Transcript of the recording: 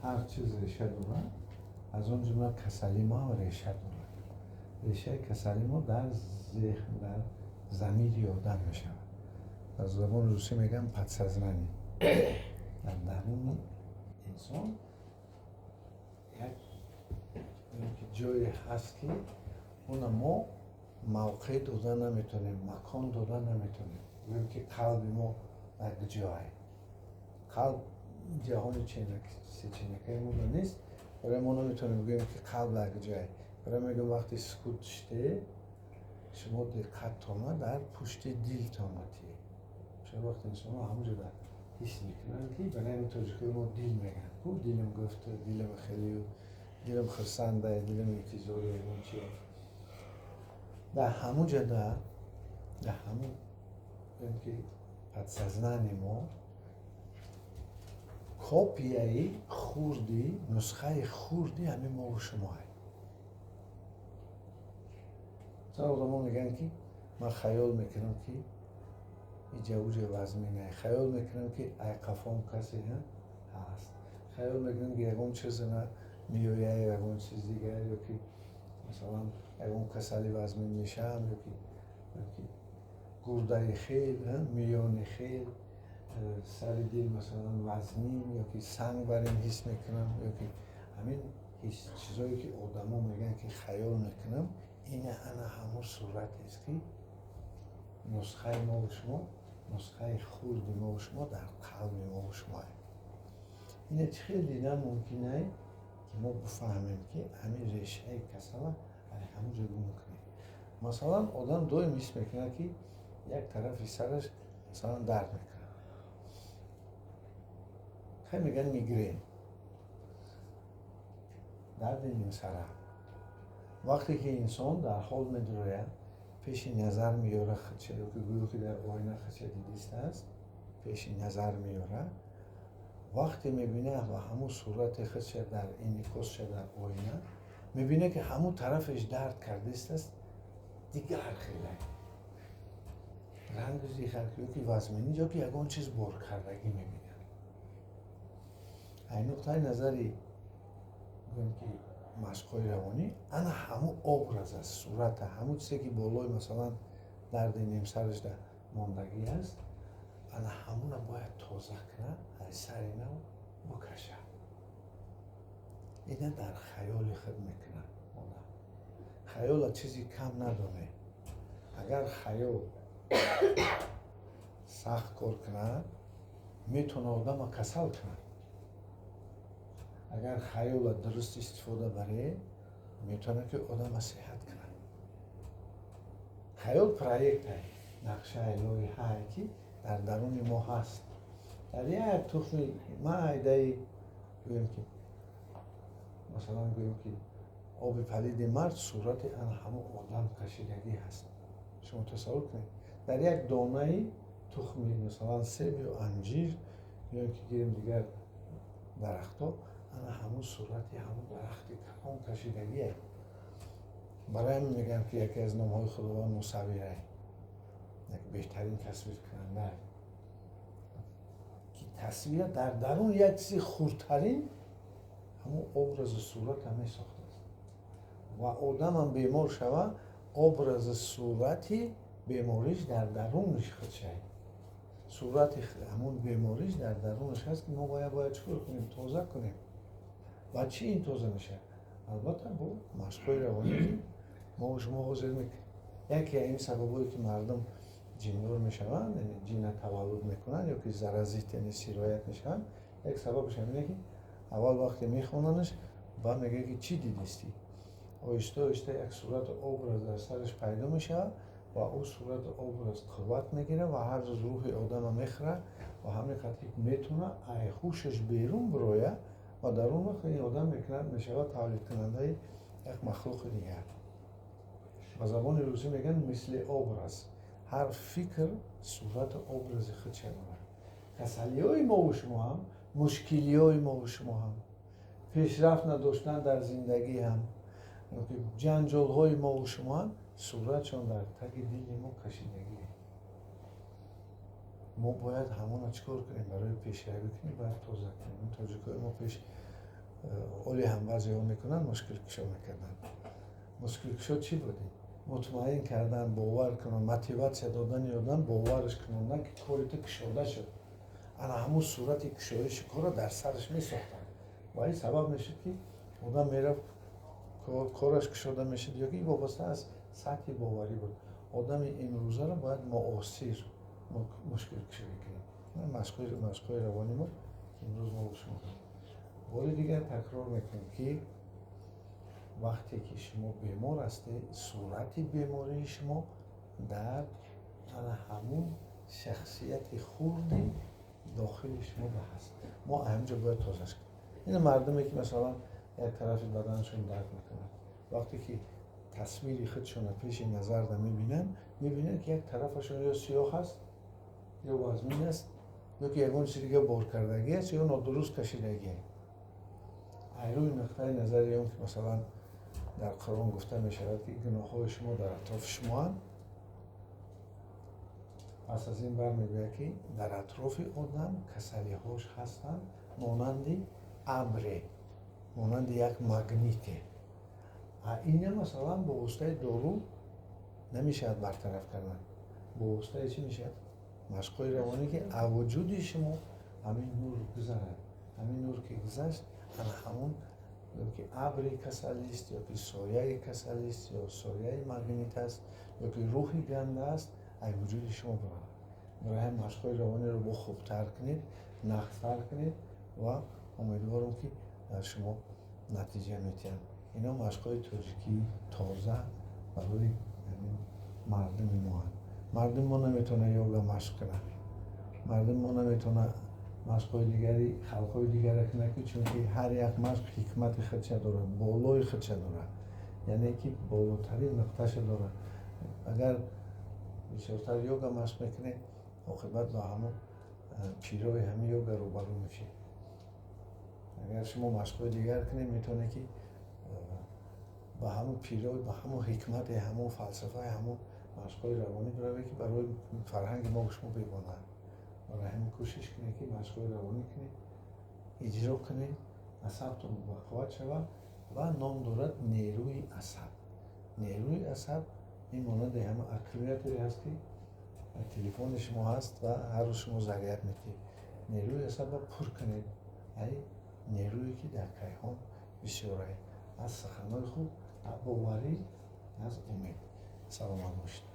Ҳар чиз реша дорад, аз он ҷумла касалии мо ҳам реша дорад. Решаи касалии мо дар зеҳн, дар замири одам мешавад. Дар забони русӣ мегӯям подсознание. Дар даруни инсон як ҷое ҳаст, ки уна мо мавқеъ дода наметонем, макон дода наметонем. Гӯем, ки қалби мо дар куҷое? Қалб ҷаҳони сечинакаи мо нест, барои мо наметонем гӯем, ки қалб дар куҷое. Барои мегӯям, вақте сукут шуде, шумо диққаттона дар пушти дилтона тиед. Шумо вақте инсонҳо ҳамонҷо дар ҳис мекунанд, ки барои ҳамин тоҷикои мо дил мегӯянд. Ку дилам гуфт, дилам хеле, дилам хурсанда, дилам интизори ягон чи. Дар ҳамун ҷо, дар ҳамун, гӯем, ки подсознание мо копияи хурди, нусхаи хурди ҳамин мову шумоа. Масалан, одамо мегӯянд, ки ман хаёл мекунам, ки иҷа уҷа вазминае, хаёл мекунам, ки ай қафом касе ҳаст, хаёл мекунам, ки ягон чизна меояд, ягон чиз дигар, ё ки масалан ягон касали вазмин мешавам, ё ки гурдаи хел, миёни хел, сари дил масалан вазнин, ё ки санг бар ин ҳис мекунам, ё ки ҳамин чизое, ки одамо мегӯянд, ки хаёл мекунам, ина ана ҳамун суратест, ки нусхаи мову шумо, нусхаи хурди мову шумо дар қалби мову шумоа. Ина чӣ хел дидан мумкин ае, ки мо бифаҳмем, ки ҳамин решаи касала ҳамун ҷо гум кунем? Масалан, одам доим ҳис мекунад, ки як тарафи сараш масалан дард мекунад. Хай, мегӯянд мигрен, дарди нимсара. Вақте ки инсон дар ҳол медурояд, пеши назар меёра худша, ё ки гӯё ки дар оина худша дидистааст, пеши назар меёра. Вақте мебинад ва ҳамун сурати худша дар инъикосша дар оина мебинад, ки ҳамун тарафеш дард кардистааст, дигар хеле рангаш дигар, ё ки вазминӣ, ё ки ягон чиз боркардагӣ мебинад. Ай нуқтаи назари, гӯем, ки машқҳои равонӣ, ана ҳамун образ аст, сурата, ҳамун чизе, ки болои масалан дарди нимсараш мондагӣ аст, ана ҳамуна бояд тоза кунад, аз сари нав букашад. Ина дар хаёли худ мекунад одам. Хаёла чизи кам надонед. Агар хаёл сахт кор кунад, метавонад одама касал кунад. Агар хаёла дуруст истифода баред, метавонад, ки одама сиҳат кунад. Хаёл проект ае, нақшаи, лоиҳае, ки дар даруни мо ҳаст. Дар як тухми майдаи, гӯем, ки масалан, гӯем, ки оби палиди мард, сурати ана ҳамун одам кашидагӣ ҳаст. Шумо тасаввур кунед, дар як донаи тухми масалан себ ё анҷир, ё ки гирем дигар дарахтҳо, ана ҳамун сурати ҳамун дарахти калон кашидагие. Барои ҳамин мегӯям, ки яке аз номҳои Худованд Мусаввирае, як беҳтарин тасвиркунанда, ки тасвира дар дарун як чизи хурдтарин ҳамун образу сурата месохтааст. Ва одамам бемор шава, образу сурати бемориш дар даруниш худшай, сурати ҳамун бемориш дар дарунаш ҳаст, ки мо бояд чӣ кор кунем? Тоза кунем. Ва чӣ ин тоза мешавад? Албатта, бо машқҳои равонӣ, ки мо шумо ҳозир мекунем. Яке аз ин сабабҳое, ки мардум ҷиндор мешаванд, яъне ҷинна таваллуд мекунанд ё ки заразит, яъне сироят мешаванд, як сабабаш ҳамине, ки аввал вақте мехонанаш, баъд мегӯяд, ки чӣ дидистӣ? Оҳиста оҳиста як сурату образ дар сараш пайдо мешавад ва ӯ сурату образ қувват мегирад ва ҳар рӯз рӯҳи одама мехӯрад ва ҳамин қадр метавонад ай ҳушаш берун бирояд. Ва дар он вақт ин одам мекунад, мешавад тавлидкунандаи як махлуқи дигар. Ба забони русӣ мегӯянд мыслеобраз. Ҳар фикр сурату образи худша дорад. Касалиҳои мову шумо ҳам, мушкилиҳои мову шумо ҳам, пешрафт надоштан дар зиндагӣ ҳам, ҷанҷолҳои мову шумо ҳам суратшон дар таги дили мо кашидагӣ. Мо бояд ҳамона чӣ кор кунем? Барои пешравӣ кунем, бояд тоза кунем. Тоҷикои мо пеш Оле ҳам баъзеҳо мекунанд, мушкилкушо мекарданд. Мушкилкушо чӣ буд? Мутмаин кардан, бовар кунон, мотиватсия додани одам, бовараш кунондан, ки кори ту кушода шуд. Ана ҳамун сурати кушоиши корро дар сараш месохтанд ва ин сабаб мешуд, ки одам мерафт, кораш кушода мешуд, ё ки вобаста аз сатҳи боварӣ буд. Одами имрӯзаро бояд муосир мушкилкушоӣ кунем. Машқҳои равони мо имрӯз мо шумо бори дигар такрор мекунем, ки вақте ки шумо бемор ҳастед, сурати бемории шумо дар ана ҳамун шахсияти хурди дохили шумо ҳаст. Мо ҳаминҷо бояд тозаш кунем. Ин мардуме ки, масалан, як тарафи баданашон дард мекунад, вақте ки тасвири худшонро пеши назарда мебинанд, мебинанд, ки як тарафашон ё сиёҳ аст, ё вазмин аст, ё ки ягон чизи дига бор кардагӣ аст, ё нодуруст кашидагӣ. Ай рӯи нуқтаи назари он ки, масалан, дар Қуръон гуфта мешавад, ки гуноҳҳои шумо дар атрофи шумоанд, пас аз ин бармегӯяд, ки дар атрофи одам касалиҳош ҳастанд, монанди абре, монанди як магните. Ина, масалан, бо воситаи дору намешавад бартараф кардан. Бо воситаи чӣ мешавад? Машқҳои равонӣ, ки аз вуҷуди шумо ҳамин нур гузарад. Ҳамин нур ки гузашт, ана ҳамун ё ки абри касалист, ё ки сояи касалист, ё сояи магнит аст, ё ки рӯҳи ганда аст, аз вуҷуди шумо биравад. Барои ҳамин машқҳои равониро бо хубтар кунед, нағзтар кунед ва умедворам, ки дар шумо натиҷа метиҳанд. Ино машқҳои тоҷикии тоза барои мардуми моанд. Мардуми мо наметавонад йога машқ кунад, мардуми мо наметавонад машқҳои дигари халқҳои дигара кунад, ки чунки ҳар як машқ ҳикмати худша дорад, болои худша дорад, яъне ки болотарин нуқташа дорад. Агар бисёртар йога машқ мекунед, оқибат ба ҳамон пирои ҳамин йога рӯбарӯ мешед. Агар шумо машқҳои дигар кунед, метавонед, ки ба ҳамон пирой, ба ҳамон ҳикмати ҳамон фалсафаи ҳамон машқҳои равонӣ биравед, ки барои фарҳанги мо шумо бегонаанд. Барои ҳамин кӯшиш кунед, ки машқҳои равонӣ кунед, иҷро кунед, асабтон бақувват шавад. Ва ном дорад нерӯи асаб. Нерӯи асаб ин монанди ҳама аккумуляторе ҳаст, ки телефони шумо ҳаст ва ҳар рӯз шумо заряд медиҳед. Нерӯи асабро пур кунед, ай нерӯе ки дар кайҳон бисёрае, аз суханҳои хуб, аз боварӣ, аз умед. Саломат бошед.